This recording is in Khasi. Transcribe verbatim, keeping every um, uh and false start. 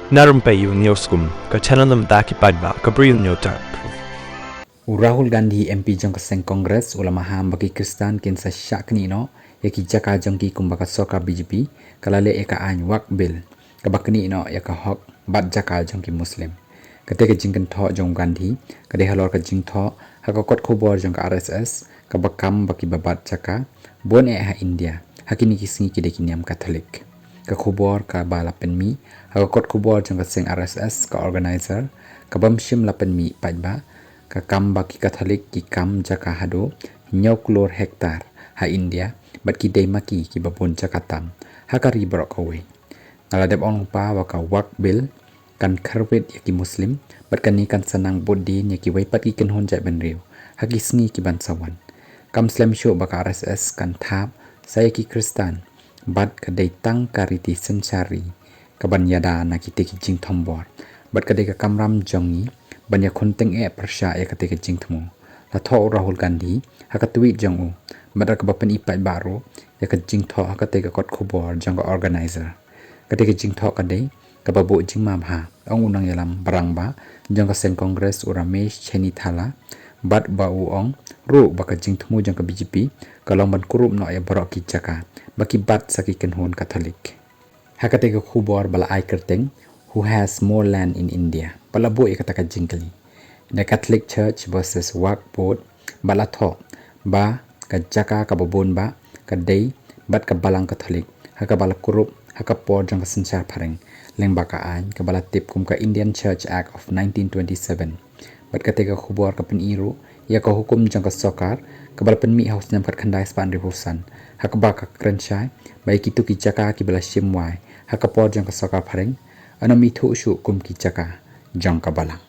Na rympei ïa u News Kum, ka channel na bynta ki paidbah ka Bri u Hynñiewtrep. U Rahul Gandhi, M P jong ka seng Congress, u la maham ba ki Khristan kin sa shah knieh noh ïa ki jaka jong ki kumba ka sorkar B J P ka la leh ïa ka aiñ Waqf Bill, kaba knieh noh ïa ka hok bad jaka jong ki Muslim. Kata ka jingkynthoh jong u Gandhi ka dei halor ka jingthoh ha ka kot khubor jong ka R S S kaba kam ba kiba bat jaka bun eh ha India ha kine ki sngi ki dei ki niam Katholik. Ka khubor kaba la pynmih ha ka kot khubor jong ka seng R S S, ka organizer, ka bym shym la pynmih paidbah, ka kam ba ki Katholik ki kam jaka haduh hynñiew klur hektar ha India bad ki dei ma ki kiba bun jaka tam ha ka ri baroh kawei. Nga la dep ong lyngba ba ka Waqf Bill kan kyrwit ïa ki Muslim bad kane kan sa nang bud dien ïa kiwei pat ki kynhun jaitbynriew ha ki sngi ki ban sa wan. Kam slem shuh ba ka R S S kan thap sa ïa ki Khristan bad ka dei tang ka riti synshar ri kaban ïada na kite ki jingthombor bad ka dei ka kamram jong ngi ban ïakhun tyngeh pyrshah ïa kate ka jingthmu, la thoh u Rahul Gandhi ha ka tweet jong u. Bad da kaba pyni paidbah ruh ïa ka jingthoh ha kate ka kot khubor jong ka organizer. Kate ka jingthoh ka dei kaba buh jingma bha, ong u nongïalam barangbah jong ka seng Congress, u Ramesh Chennithala, bad ba u ong ruh ba ka jingthmu jong ka B J P ka long ban kurup noh ïa baroh ki jaka ba ki bat sa ki kynhun Katholik. Ha kata ka khubor ba la ai kyrteng "Who has more land in India?" ba la buh ïa kata ka jingkylli, "The Catholic Church versus Waqf Board," ba la thoh ba ka jaka kaba bun bah ka dei bad ka Balang Katholik ha kaba la kurup ha ka por jong ka synshar phareng lyngba ka aiñ kaba la tip kum ka Indian Church Act of nineteen twenty-seven. Bad kata ka khubor ka pyni ruh ïa ka hukum jong ka sorkar kaba la pynmih ha u snem khatkhyndai spah hynriewphew san, ha kaba ka kren shai ba ïa kito ki jaka kiba la shim wai ha ka por jong ka sorkar phareng yn ym ithuh shuh kum ki jaka jong ka Balang.